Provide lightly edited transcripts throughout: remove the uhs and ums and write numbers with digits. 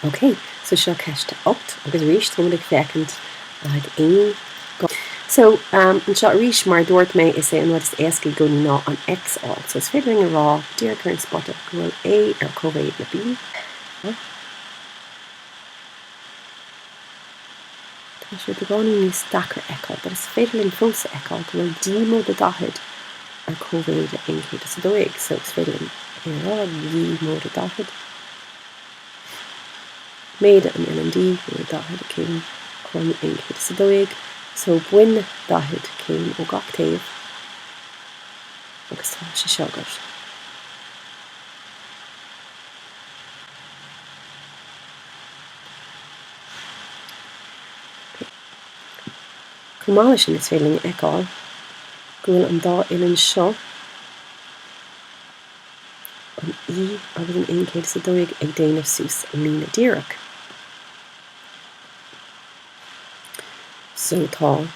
Ok, so seo ceist 8 agus arís táimid ag féachaint le haghaidh 1 go. So, anseo arís, mar a dúirt mé, is é an rud is éasca i gcónaí ná an X a fháil. So is féidir linn a rá, díreach ar an spota, go bhfuil A ar cóimhéid le B. Tá sé beagáinín níos deacra a fheiceáil, but is féidir linn fós a fheiceáil go bhfuil D móide 40 ar cóimhéid le 112. So is féidir linn é a rá, D móide 40. Méid an uillinn D, móide 40 céim, cothrom le 112. So bain 40 céim ó gach taobh agus tá sé seo agat. Chomh maith leis sin is féidir linn a fheiceáil go bhfuil an dá uillinn seo, an E agus an 112 ag déanamh suas líne díreach. So tá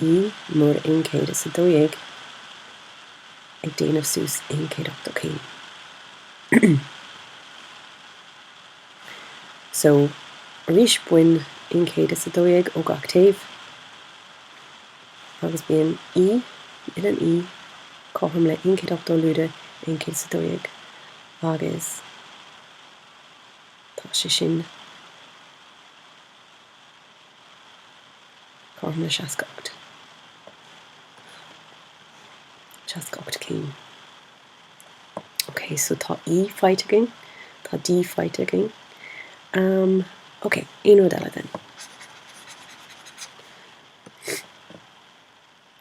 E móide 112 ag déanamh suas 180 céim. So arís bain 112 ó gach taobh agus bíonn E, uillinn E, cothrom le 180 lúide 112 agus tá sé sin cothrom le 68. 68 céim. Ok, so tá E faighte againn, tá D faighte againn. Um, ok, aon rud eile then.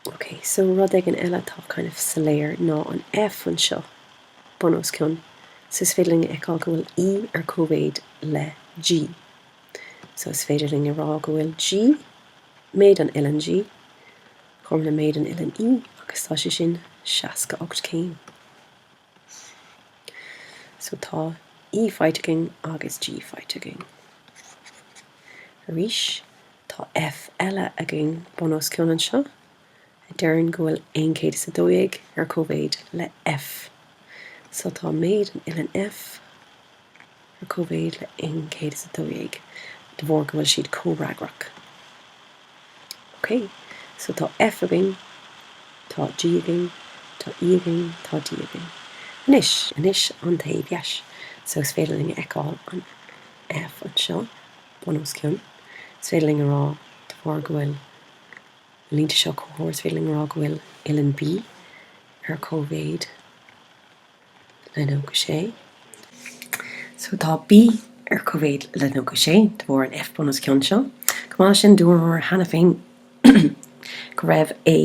Ok, so rud éigin eile atá kind of soiléir ná an F anseo, bun os cionn. So is féidir linn a fheiceáil go bhfuil E ar cóimhéid le G. So is féidir linn a rá go bhfuil G, méid an uillinn G, cothrom le méid an uillinn E agus tá sé sin 68 céim. So tá E faighte againn agus G faighte againn. Arís, tá F eile againn bun os cionn anseo, a deireann go bhfuil 112 ar cóimhéid le F. So tá méid an uillinn F ar cóimhéid le 112 de bharr go bhfuil siad comhfhreagrach. Ok, so tá F againn, tá G againn, tá E againn, tá D againn. Anois, anois an taobh dheis. So is féidir linn a fheiceáil an F anseo, bun os cionn. Is féidir linn a rá, de bharr go bhfuil na línte seo comhthreomhar, is féidir linn a rá go bhfuil uillinn B ar cóimhéid le 96. So tá B ar cóimhéid le 96 de bharr an F bun os cionn seo. Chomh maith leis sin, dúramar cheana féin go raibh A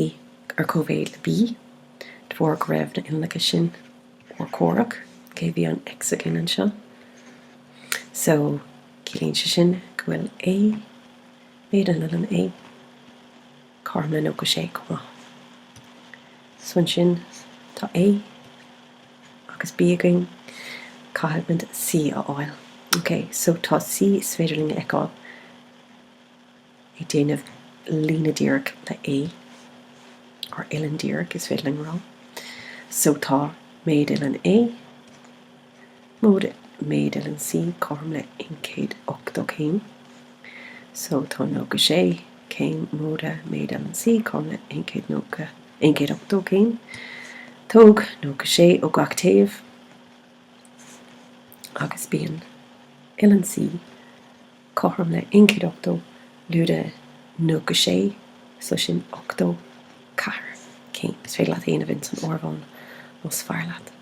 ar cóimhéid le B de bharr go raibh na uillinneacha sin urchomhaireach. Ok, bhí an X againn anseo. So, ciallaíonn sé sin go bhfuil A, méid an uillinn A, cothrom le 96 chomh maith. So ansin tá A agus B againn, caithfimid C a fháil. Ok, so tá C is féidir linn a fheiceáil ag déanamh líne díreach le A, or uillinn díreach is féidir linn a rá. So tá méid uillinn A móide méid uillinn C cothrom le 180 céim. So tá 96 céim móide méid uillinn C cothrom le 190, 180 céim. Tóg 96 ó gach taobh agus bíonn uillinn C cothrom le 180 lúide 96, so sin 84 céim. Is féidir leat a dhéanamh ins an áireamhán más fearr leat.